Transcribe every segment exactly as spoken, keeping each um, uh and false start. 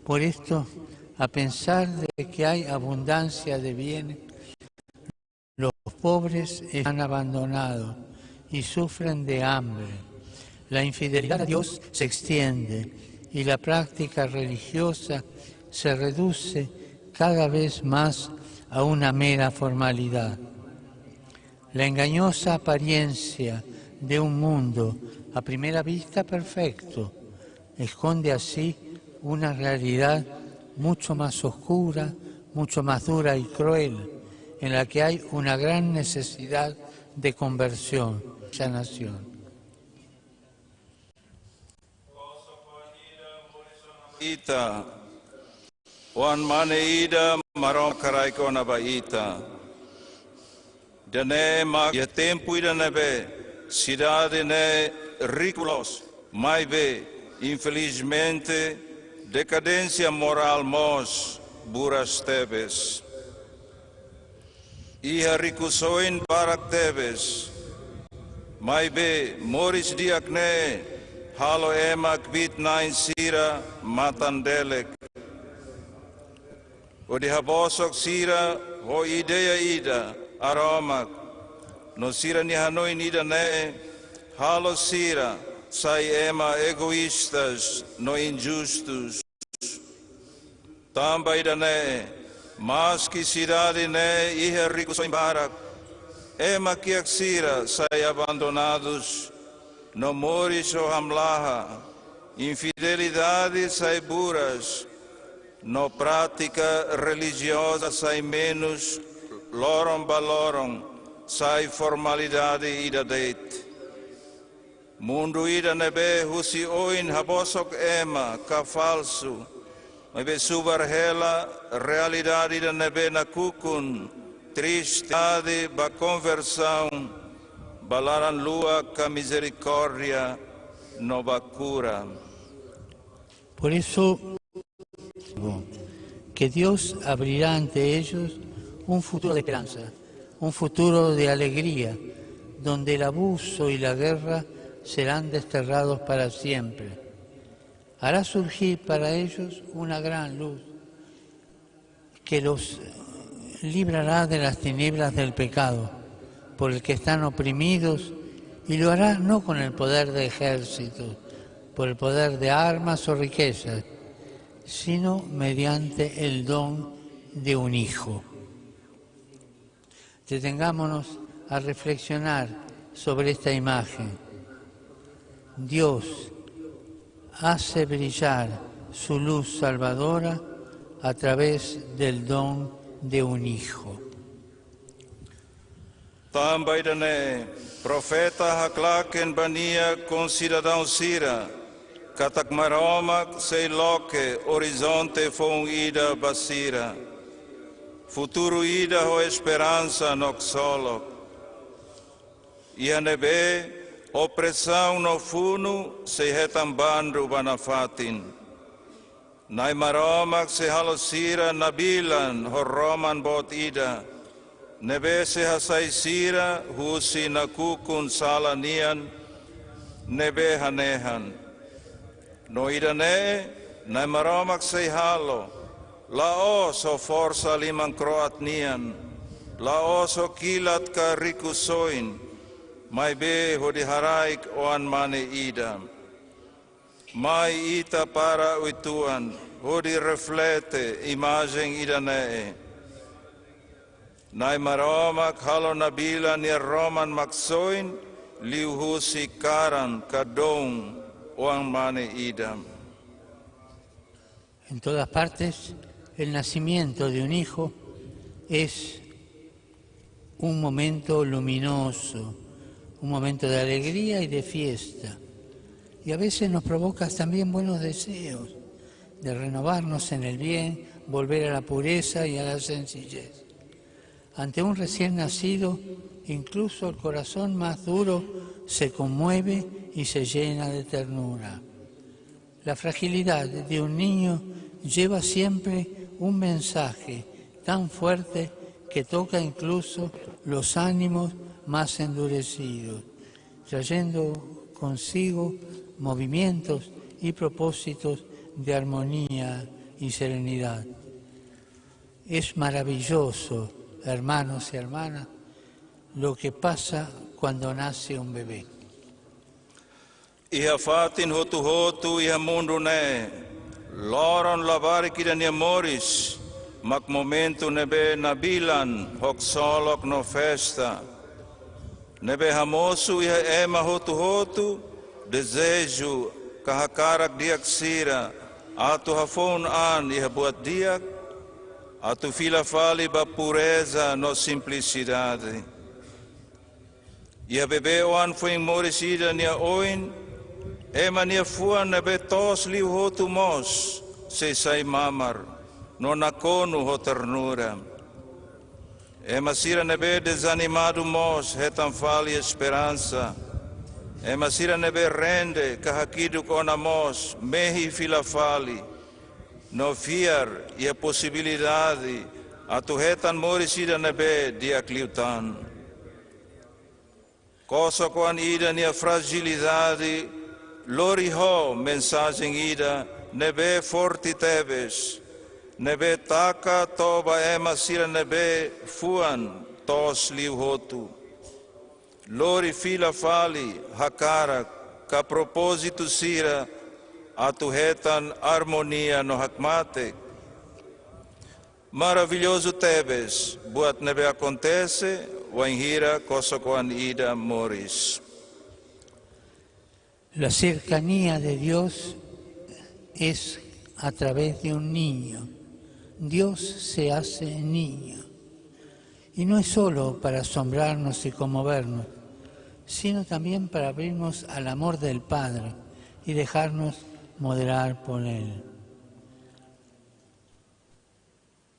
Por esto, a pesar de que hay abundancia de bienes, los pobres están abandonados y sufren de hambre. La infidelidad a Dios se extiende y la práctica religiosa se reduce cada vez más a una mera formalidad. La engañosa apariencia de un mundo a primera vista perfecto esconde así una realidad mucho más oscura, mucho más dura y cruel, en la que hay una gran necesidad de conversión, sanación. Ita, Oan-Mane ida, Maromak haraik ona ba ita. Ida-ne'e mak iha tempu ida ne'ebé sidade ne'e riku loos, maibé, infelizmente, dekadénsia morál mós buras tebes. Iha rikusoin barak tebes, maibé moris di'ak ne'e halo ema kbiit-na'in sira matan-delek hodi habosok sira ho ideia ida aromak, no sira-nia hanoin ida-ne'e halo sira sai ema egoístas no injustus. Tanba ida-ne'e, maski sidade ne'e iha rikusoin barak, ema kiak sira sai abandonadus, no moris ho hamlaha, infidelidade sai buras, no prátika relijioza sai menus loron ba loron, sai formalidade ida de'it. Mundu ida ne'ebé husi oin habosok ema ka falsu, maibé subar hela realidade ida ne'ebé nakukun, triste, ba konversaun, ba laran-luak ka mizerikórdia, no ba kura. Por eso, que Dios abrirá ante ellos un futuro de esperanza, un futuro de alegría, donde el abuso y la guerra serán desterrados para siempre. Hará surgir para ellos una gran luz que los librará de las tinieblas del pecado, por el que están oprimidos, y lo hará no con el poder de ejércitos, por el poder de armas o riquezas, sino mediante el don de un hijo. Detengámonos a reflexionar sobre esta imagen. Dios hace brillar su luz salvadora a través del don de un hijo. Tanba ida-ne'e, profeta haklaken ba nia konsidadaun sira, katak Maromak sei loke orizonte foun ida ba sira. Futuru ida ho esperansa no ksolok. Iha ne'ebé opresaun no funu sei hetan bandu ba nafatin. Na'i Maromak sei halo sira nabilan ho roman boot ida, ne'ebé sei hasai sira husi nakukun sala nian ne'ebé hanehan. No ida-ne'e, Na'i Maromak sei halo, la'ós ho forsa liman-kro'at nian, la'ós ho kilat ka rikusoin, maibé hodi haraik Oan-Mane ida. Mai ita para uitoan, hodi reflete imajen ida-ne'e. Na'i Maromak halo nabilan nia roman Maksoin liuhusi karan ka doun Oan-Mane ida. En todas partes, el nacimiento de un hijo es un momento luminoso, un momento de alegría y de fiesta. Y a veces nos provoca también buenos deseos de renovarnos en el bien, volver a la pureza y a la sencillez. Ante un recién nacido, incluso el corazón más duro se conmueve y se llena de ternura. La fragilidad de un niño lleva siempre un mensaje tan fuerte que toca incluso los ánimos más endurecidos, trayendo consigo movimientos y propósitos de armonía y serenidad. Es maravilloso, hermanos y hermanas, lo que pasa cuando nace un bebé. Iha fatin hotu-hotu iha mundu ne'e, loron labarik ida nia moris mak momentu ne'ebé nabilan ho ksolok no festa, ne'ebé hamosu iha ema hotu-hotu dezeju ka hakarak di'ak sira atu hafoun an iha buat di'ak, atu fila fali ba pureza no simplisidade. Iha bebé oan foin moris ida nia oin, ema nia fuan ne'ebé toos liu hotu mós sei sai mamar no nakonu ho ternura. Ema sira ne'ebé dezanimadu mós hetan fali esperansa. Ema sira ne'ebé rende ka hakiduk ona mós mehi fila fali, no fiar iha posibilidade atu hetan moris ida ne'ebé di'ak liután. Kosok-oan ida nia frajilidade lori ho mensajen ida ne'ebé forte tebes, ne'ebé taka to'o ba ema sira ne'ebé fuan toos liu hotu. Lori fila fali hakarak ka propózitu sira atu hetan armonia no hakmatek. Maravillozu tebes buat ne'ebé akontese wainhira kosok-oan ida moris. La cercanía de Dios es a través de un niño. Dios se hace niño. Y no es solo para asombrarnos y conmovernos, sino también para abrirnos al amor del Padre y dejarnos modelar por Él.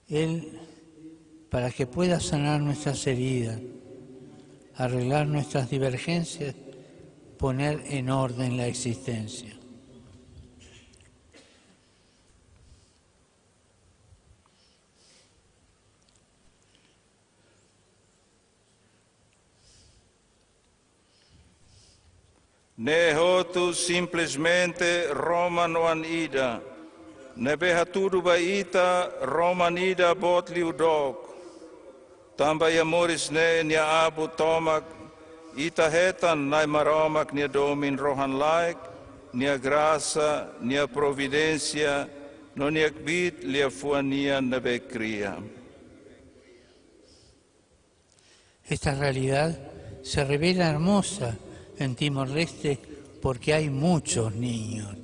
Él, para que pueda sanar nuestras heridas, arreglar nuestras divergencias, poner en orden la existencia. Ne'e hotu simplesmente roman-oan ida ne'ebé hatudu ba ita roman ida boot liu dook. Tanba iha moris ne'e nia abu tomak, ita hetan Na'i Maromak nia domin rohan-laek, nia grasa, nia providénsia, no nia kbiit liafuan nian ne'ebé kria. Esta realidad se revela hermosa en Timor-Leste porque hay muchos niños.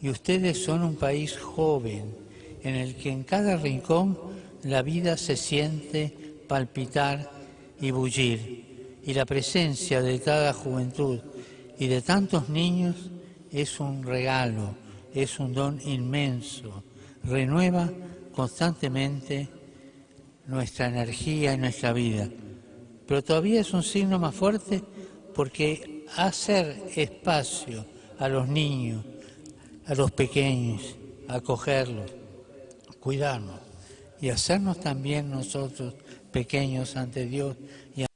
Y ustedes son un país joven en el que en cada rincón la vida se siente palpitar y bullir. Y la presencia de cada juventud y de tantos niños es un regalo, es un don inmenso. Renueva constantemente nuestra energía y nuestra vida. Pero todavía es un signo más fuerte porque hacer espacio a los niños, a los pequeños, acogerlos, cuidarnos y hacernos también nosotros pequeños ante Dios y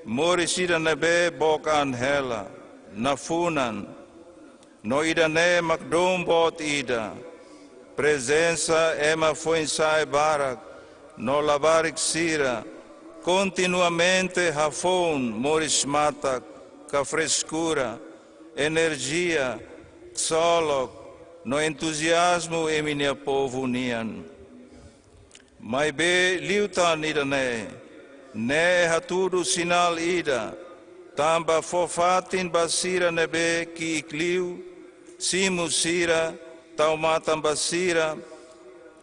Moris ida ne'ebé book an hela, nafunan, no ida-ne'e mak dom boot ida. Prezensa ema foin-sa'e barak no labarik sira kontinuamente hafoun moris matak ka freskura, enerjia, ksolok, no entuziazmu imi-nia povu nian. Maibé liután ida-ne'e, ne'e hatudu sinál ida, tanba fó fatin ba sira ne'ebé ki'ik liu, simu sira, tau matan ba sira,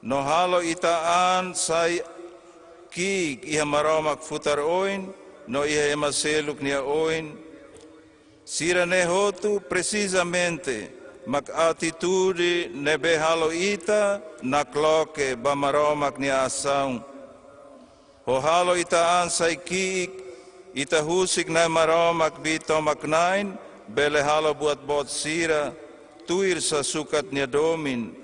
no halo ita an sai ki'ik iha Maromak futar oin, no iha ema seluk nia oin, Sira-ne'e hotu presizamente mak atitude ne'ebé halo ita nakloke ba Maromak nia asaun. Ho halo ita an sai ki'ik, ita husik Na'i Maromak kbiit tomak-na'in bele halo buat boot sira tuir sasukat nia domin,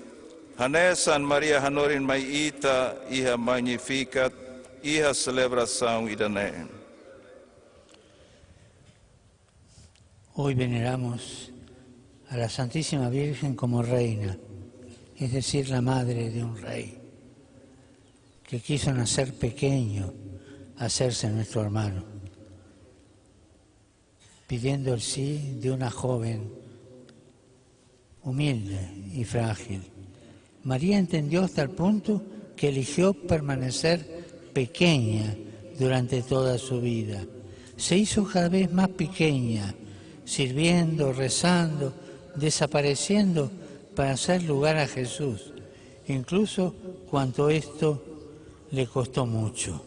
hanesan Maria hanorin mai ita iha Magnificat, iha selebrasaun ida-ne'e. Hoy veneramos a la Santísima Virgen como reina, es decir, la madre de un rey, que quiso nacer pequeño, hacerse nuestro hermano, pidiendo el sí de una joven humilde y frágil. María entendió hasta el punto que eligió permanecer pequeña durante toda su vida. Se hizo cada vez más pequeña, sirviendo, rezando, desapareciendo para hacer lugar a Jesús, incluso cuando esto le costó mucho.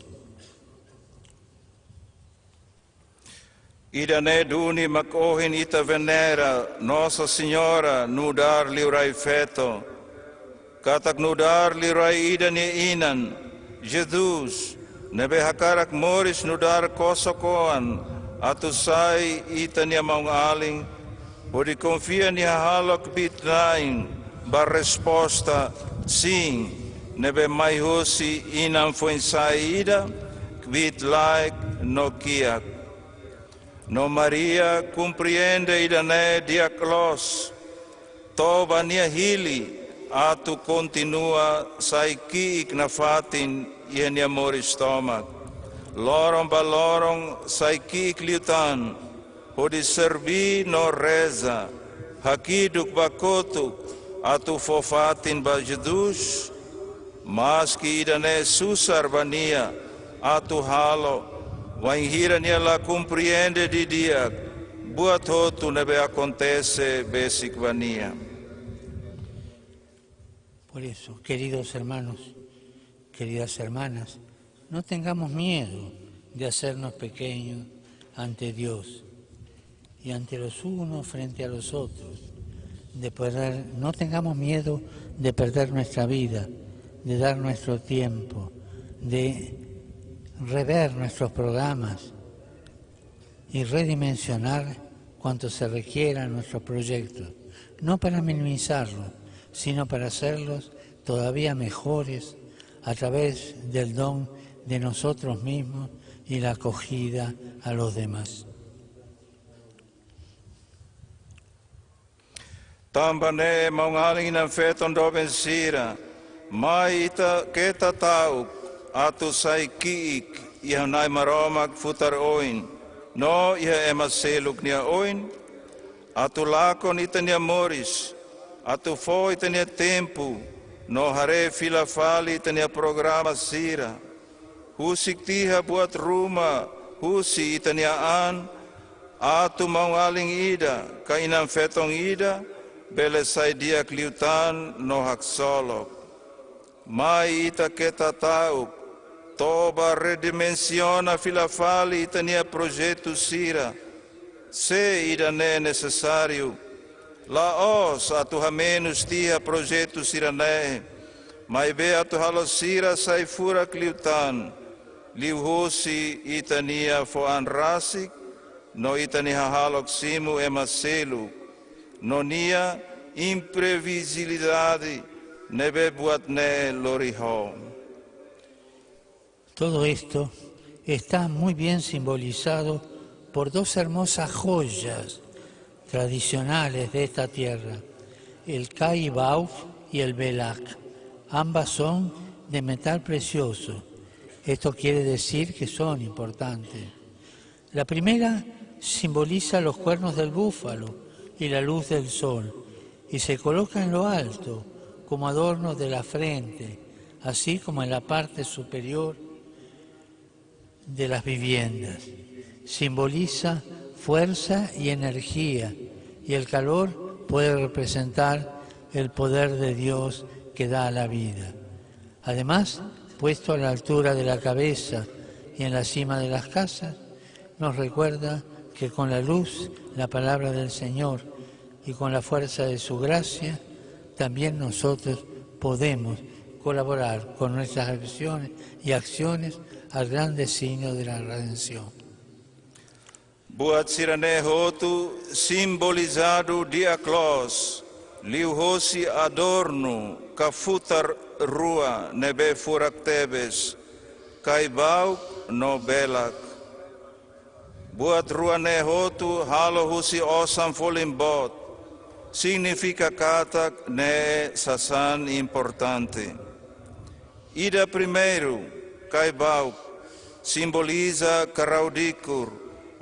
Ida-ne'e duni mak ohin ita venera Nossa Senhora nu'udar liurai feto, katak nu'udar liurai ida nia inan, Jesus, ne'ebé hakarak moris nu'udar kosok-oan atu sai ita-nia maun-alin, hodi konfia nia hahalok kbiit-na'in ba resposta sin ne'ebé mai husi inan foin-sa'e ida, kbiit-laek no kiak. No Maria komprende ida-ne'e di'ak loos, to'o ba nia hili atu kontinua sai ki'ik nafatin iha nia moris tomak. Loron ba loron sai ki'ik liután, hodi serbí no reza, hakiduk ba kotuk atu fó fatin ba Jesus, maski ida-ne'e susar ba nia atu halo, wainhira nia la komprende didi'ak buat hotu ne'ebé akontese besik ba nia. Por eso, queridos hermanos, queridas hermanas, no tengamos miedo de hacernos pequeños ante Dios y ante los unos frente a los otros, de perder, no tengamos miedo de perder nuestra vida, de dar nuestro tiempo, de rever nuestros programas y redimensionar cuanto se requiera en nuestros proyectos, no para minimizarlo, sino para hacerlos todavía mejores a través del don de nosotros mismos y la acogida a los demás. Tanba ne'e maun-alin inan-feton doben sira, mai ita keta ta'uk atu sai ki'ik iha Na'i Maromak futar oin, no iha ema seluk nia oin, atu lakon ita-nia moris, atu fó ita-nia tempu, no haree fila fali ita-nia programa sira. Husik tiha buat ruma husi ita-nia an, atu maun-alin ida ka inan-feton ida bele sai di'ak liután no haksolok. Mai ita keta ta'uk, to'o ba redimensiona fila fali ita-nia projetu sira, se ida-ne'e nesesáriu. La'ós atu hamenus tiha projetu sira-ne'e, maibé atu halo sira sai furak liután, liuhosi ita-nia fó an rasik, no ita-nia hahalok simu ema seluk, no nia imprevisibilidade ne'ebé buat ne'e lori ho. Todo esto está muy bien simbolizado por dos hermosas joyas tradicionales de esta tierra, el kaibauf y el belak. Ambas son de metal precioso. Esto quiere decir que son importantes. La primera simboliza los cuernos del búfalo y la luz del sol, y se coloca en lo alto como adorno de la frente, así como en la parte superior de las viviendas. Simboliza fuerza y energía, y el calor puede representar el poder de Dios que da la vida. Además, puesto a la altura de la cabeza y en la cima de las casas, nos recuerda Que con la luz, la palabra del Señor y con la fuerza de su gracia, también nosotros podemos colaborar con nuestras acciones y acciones al gran destino de la redención. Buat sira-ne'e hotu simbolizadu di'ak loos, liuhosi adornu ka futar rua ne'ebé furak tebes, kaibauk no belak. Buat rua ne'e hotu halo husi osan folin boot, signifika katak ne'e sasán importante. Ida primeiru, kaibauk, simboliza karau-dikur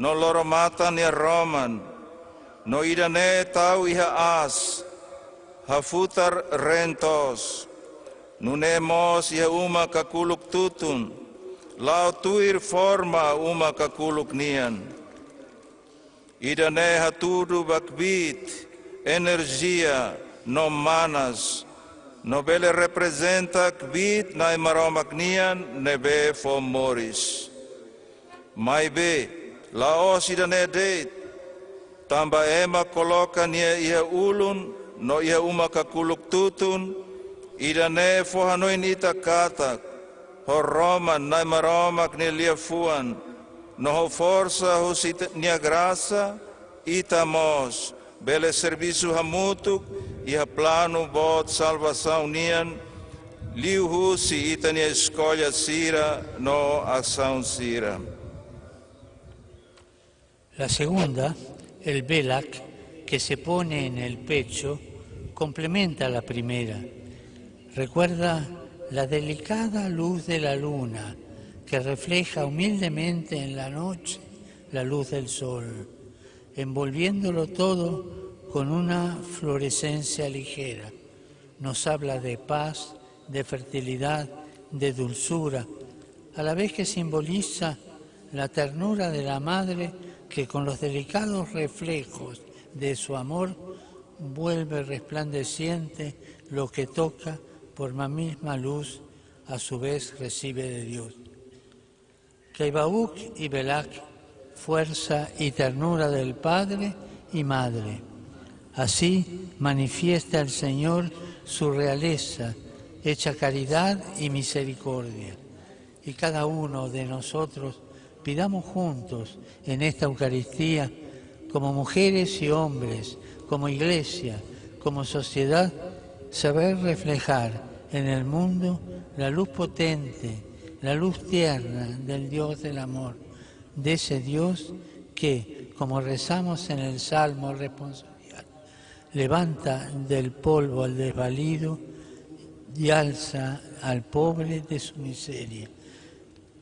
no loro-matan nia roman, no ida-ne'e tau iha aas, hafutar reen toos. Nune'e mós iha uma kakuluk tutun, la'o tuir forma uma kakuluk nian. Ida-ne'e hatudu ba kbiit, enerjia no manas, no bele reprezenta kbiit Nai Maromak nian ne'ebé fó moris. Maibé, la'ós ida-ne'e de'it, tanba ema koloka nia iha ulun no iha uma kakuluk tutun, ida-ne'e fó hanoin ita katak, ho roman Nai Maromak nia liafuan, no ho forsa husi te-, nia grasa, ita mós bele servisu hamutuk iha planu boot salvasaun nian, liuhusi ita-nia eskolla sira no asaun sira. La segunda, el belak que se pone en el pecho, complementa la primera. Recuerda la delicada luz de la luna que refleja humildemente en la noche la luz del sol, envolviéndolo todo con una fluorescencia ligera. Nos habla de paz, de fertilidad, de dulzura, a la vez que simboliza la ternura de la madre que con los delicados reflejos de su amor vuelve resplandeciente lo que toca por la misma luz, a su vez recibe de Dios. Kaibauk y belak, fuerza y ternura del padre y madre. Así manifiesta el Señor su realeza, hecha caridad y misericordia. Y cada uno de nosotros pidamos juntos en esta Eucaristía, como mujeres y hombres, como iglesia, como sociedad, saber reflejar en el mundo la luz potente, la luz tierna del Dios del amor, de ese Dios que, como rezamos en el Salmo responsorial, levanta del polvo al desvalido y alza al pobre de su miseria,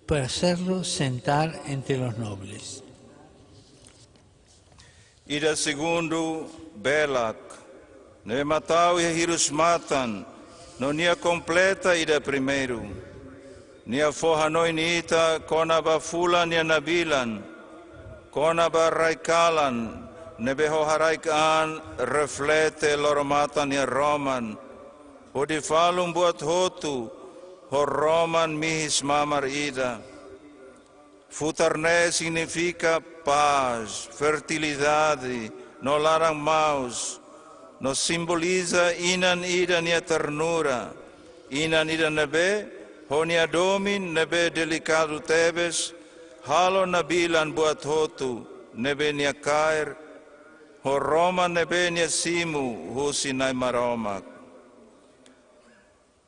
para hacerlo sentar entre los nobles. Ida segundu, belak, ne'ebé mak tau iha hirus-matan, no nia kompleta ida primeiru. Nia fó hanoin ita kona-ba fulan nia nabilan, kona-ba rai-kalan, ne'ebé ho haraik an reflete loro-matan nia roman, hodi falun buat hotu ho roman mihis mamar ida. Futar ne'e signifika pás, fertilidade, no laran-maus, no simboliza inan ida nia ternura, inan ida ne'ebé, ho nia domin ne'ebé delikadu tebes, halo nabilan buat hotu ne'ebé nia kaer, ho roman ne'ebé nia simu husi Nai Maromak.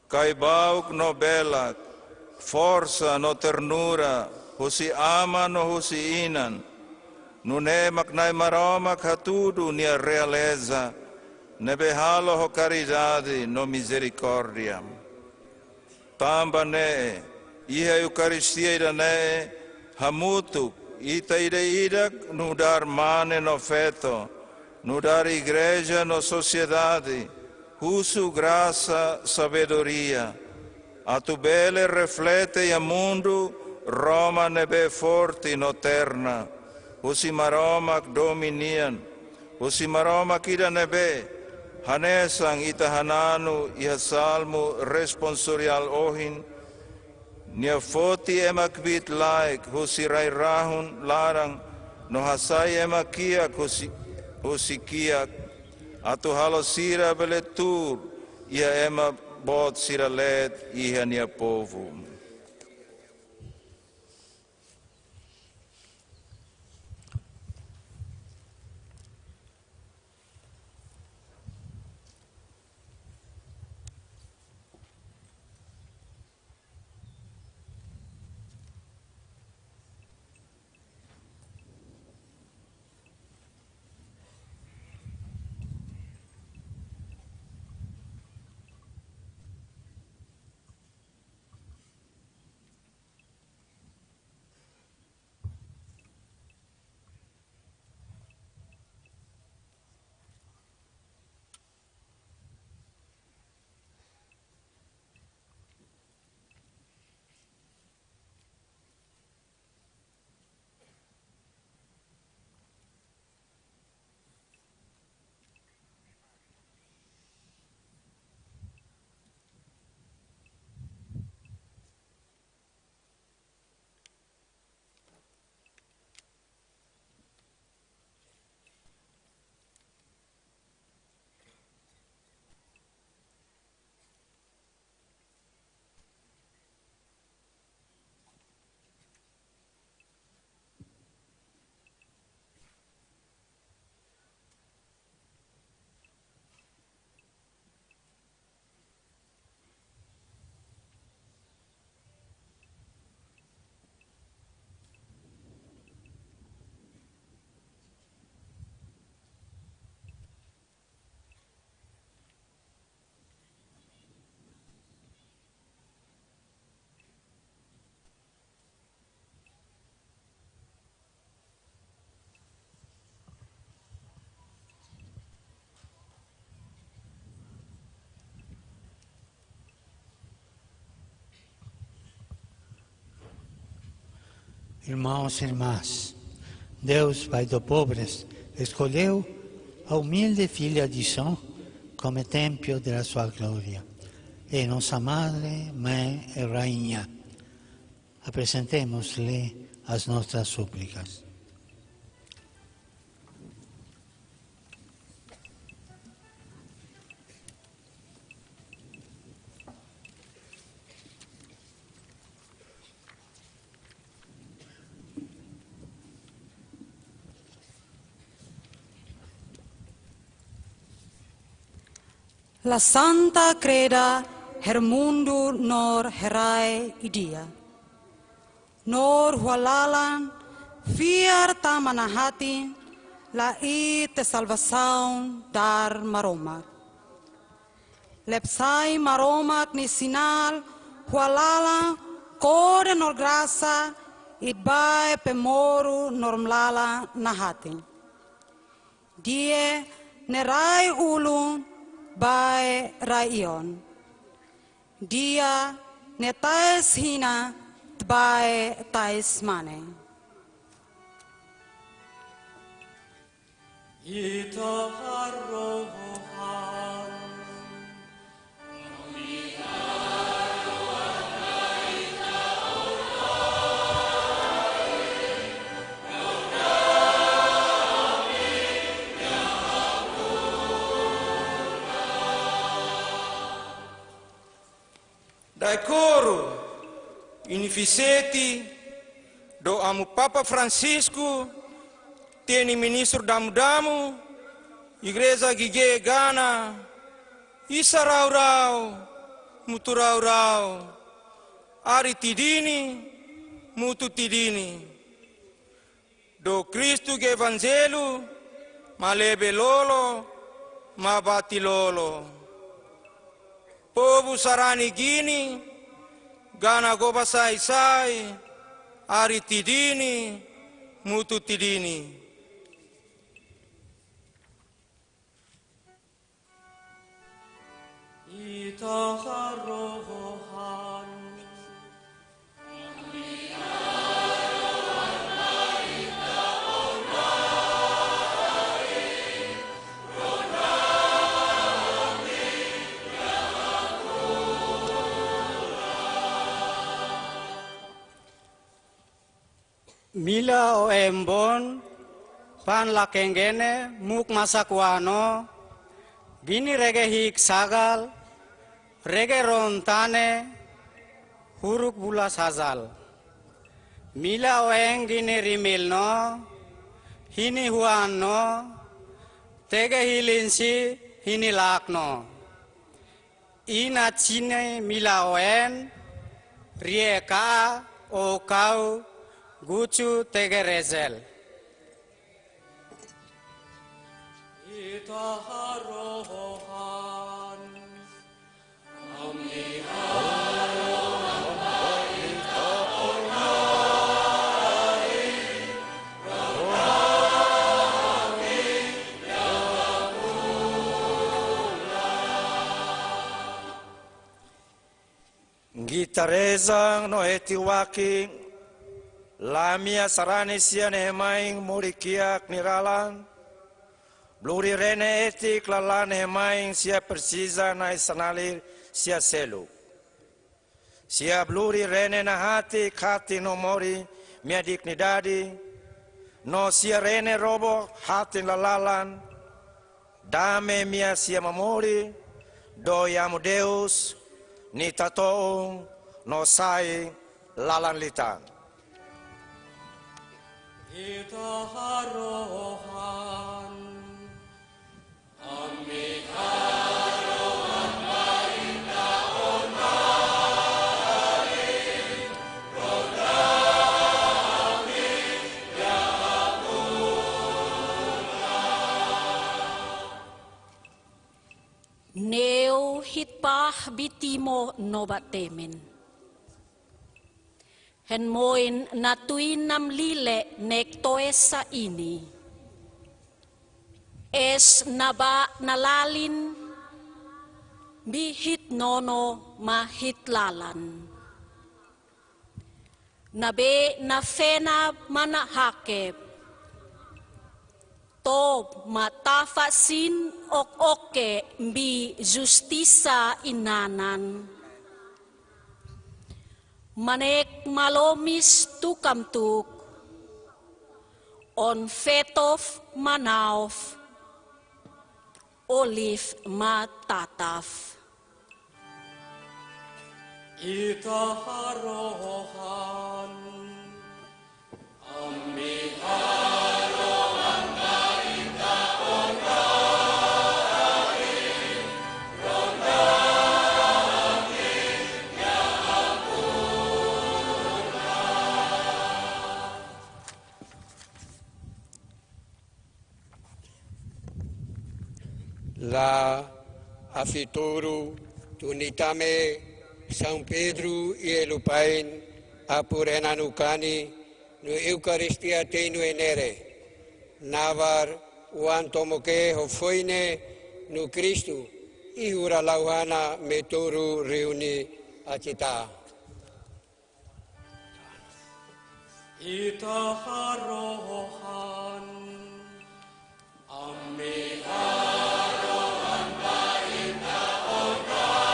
Kaibauk no belak, forsa no ternura, husi aman no husi inan. Nune'e mak Nai Maromak hatudu nia realeza, ne'ebé halo ho karidade no mizerikórdia. Tanba ne'e, iha Eukaristia ida-ne'e, hamutuk, ita ida-idak nu'udar mane no feto, nu'udar igreja no sosiedade, husu grasa sabedoria, atu bele reflete iha mundu roman ne'ebé forte no terna, husi Maromak domin nian, husi Maromak ida ne'ebé, hanesan ita hananu iha Salmu responsoriál ohin, nia foti ema kbiit-laek husi rai-rahun laran, no hasai ema kiak husi, husi kiak, atu halo sira bele tuur iha ema boot sira leet iha nia povu. Irmãos e irmãs, Deus, Pai dos povos, escolheu a humilde filha de Sião como templo de sua glória. É nossa Madre, Mãe e Rainha. Apresentemos-lhe as nossas súplicas. La Santa Kreda, her mundu noor herai ida. Noor hua lalan fiar tama nafatin, la iha salvasaun dalar Maromak. Lepsai Maromak nia sinál hua lalan kode noor grasa, i bá pe moru noor malae nafatin. Di'ak ne'e rai ulun bá rai ion. Di'ak ne'e tais hinas bá tais mane. Ita harohan. Dae koro, N V C T, do Amu Papa Francisco, teni ministru damu-damu, Igreja G G Gana, Isa Rau Rau, Mutu Rau Rau, Ari Tidini, Mutu Tidini. Do Kristu nia Evanjellu, Malebe Lolo, Mabati Lolo. Povu sarani Gini, Gana Goba Sai Sai, Ari Tidini, Mutu Tidini. Ita harohan. Mila oem boon, Pan lakenggene muk masak wano, gini rege hik sagal, rege ron tane, huruk bula sazal. Mila oen gini rimil no, hini huan no, tege hilin si hini lak no. Ina cine mila oen, rie ka o kau, gucu tege rezel. Ita harohan. Ita reza no hetan wakiin, lamia sarani sira-nia ema moris kiak nia laran, bolu rene hetan laran ema sira presiza no sanali sira seluk. Sira bolu rene nafatin katak no moris nia dignidade, no sira rene robo hatin lalalan, dame nia sira moris, domin Amu Deus, nia tatoon no sai laran-litan. Ita harohan. Neu hitpah bitimo no ba temen. Hen moin natuin nam lile nek toesa ini. Es naba nalalin, bi hit nono ma hit lalan. Nabe nafenap mana hakep. Top ma tafa sin ok oke bi justisa inanan. Manek malomis tukam tuk. On fetof manaof. Olif ma tataf. Ita harohan. Ami harohan ba ita onrai. La afituru tuni tame São Pedro i Elupain apur enanu kani no Eukaristia teinu enere. Navar uan tomoke ho foine no Kristu i hura lauhana meturu reuni atita. Ita harohan. Ami harohan ba ita onrai.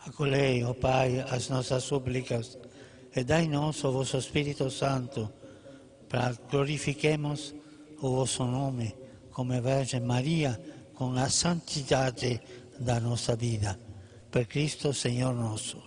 Acolhei, ó Pai, as nossas súplicas e dai-nos o vosso Espírito Santo, para glorifiquemos o vosso nome, como a Virgem Maria, com a santidade da nossa vida. Por Cristo, Senhor nosso.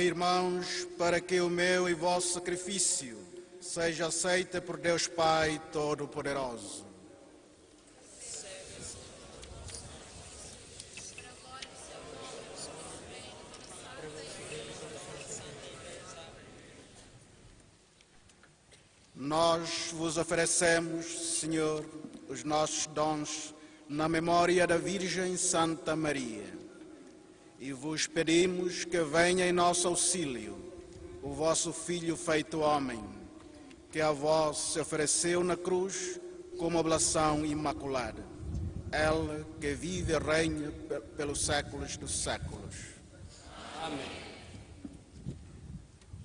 Irmãos, para que o meu e vosso sacrifício seja aceito por Deus Pai Todo-Poderoso. Nós vos oferecemos, Senhor, os nossos dons na memória da Virgem Santa Maria. E vos pedimos que venha em nosso auxílio o vosso Filho feito homem, que a vós se ofereceu na cruz como oblação imaculada. Ele que vive e reina pe-, pelos séculos dos séculos. Amém.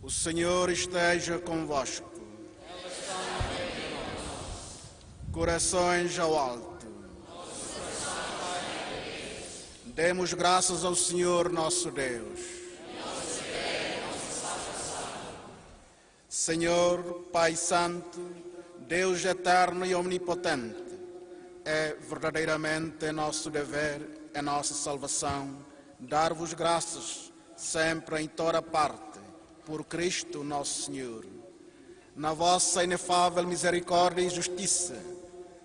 O Senhor esteja convosco. Corações ao alto. Demos graças ao Senhor nosso Deus. Senhor, Pai Santo, Deus eterno e omnipotente, é verdadeiramente nosso dever, é nossa salvação, dar-vos graças sempre em toda parte, por Cristo nosso Senhor. Na vossa inefável misericórdia e justiça,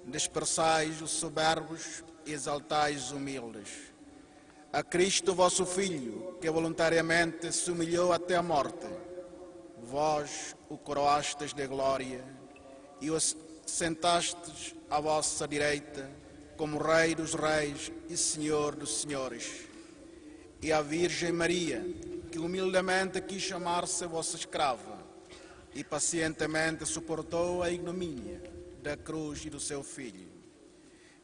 dispersais os soberbos e exaltais os humildes. A Cristo, vosso Filho, que voluntariamente se humilhou até a morte, vós o coroastes de glória e o assentastes à vossa direita como Rei dos Reis e Senhor dos Senhores. E a Virgem Maria, que humildemente quis chamar-se vossa escrava e pacientemente suportou a ignomínia da cruz e do seu Filho,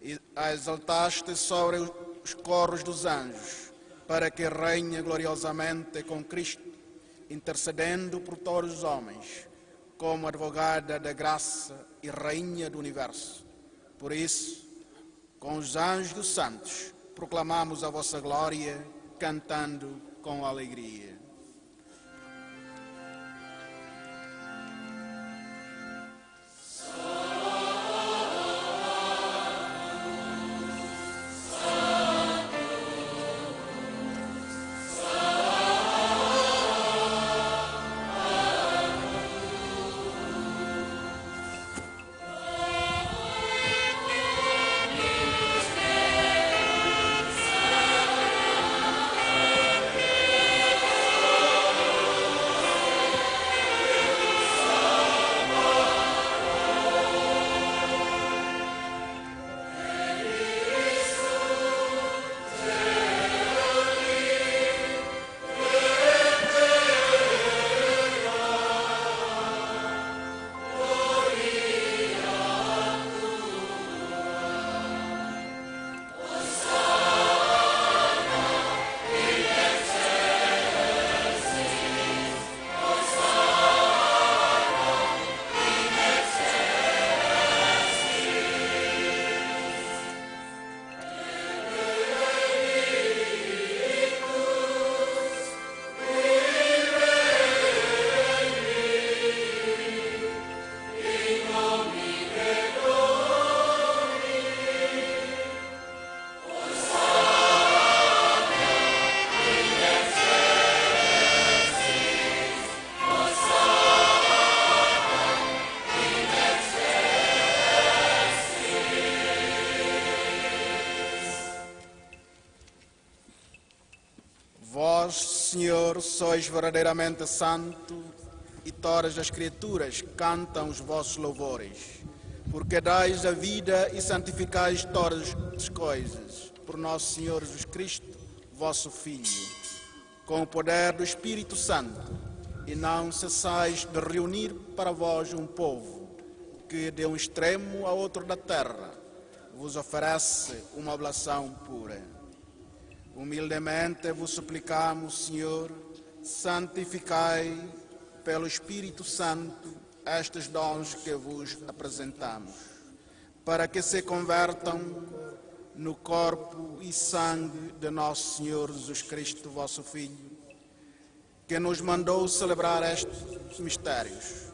e a exaltaste sobre os corros dos anjos, para que reine gloriosamente com Cristo, intercedendo por todos os homens, como advogada da graça e rainha do universo. Por isso, com os anjos e os santos, proclamamos a vossa glória, cantando com alegria. Vós, Senhor, sois verdadeiramente santo, e todas as criaturas cantam os vossos louvores, porque dais a vida e santificais todas as coisas, por nosso Senhor Jesus Cristo, vosso Filho, com o poder do Espírito Santo, e não cessais de reunir para vós um povo que, de um extremo a outro da terra, vos oferece uma oblação pura. Humildemente vos suplicamos, Senhor, santificai pelo Espírito Santo estes dons que vos apresentamos, para que se convertam no corpo e sangue de nosso Senhor Jesus Cristo, vosso Filho, que nos mandou celebrar estes mistérios.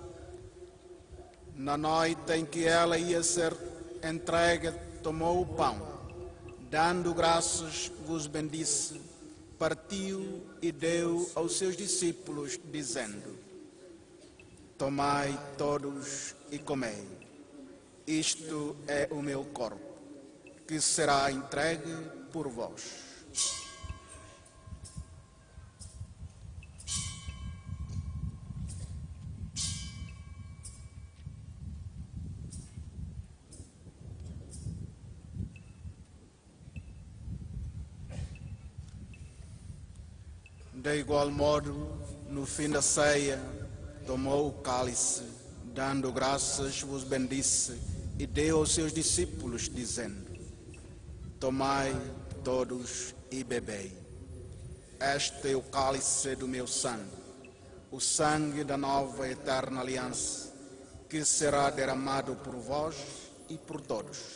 Na noite em que ele ia ser entregue, tomou o pão, dando graças, vos bendisse Partiu e deu aos seus discípulos, dizendo: Tomai todos e comei. Isto é o meu corpo, que será entregue por vós. De igual modo, no fim da ceia, tomou o cálice, dando graças, vos bendisse e deu aos seus discípulos, dizendo: Tomai todos e bebei. Este é o cálice do meu sangue, o sangue da nova e eterna aliança, que será derramado por vós e por todos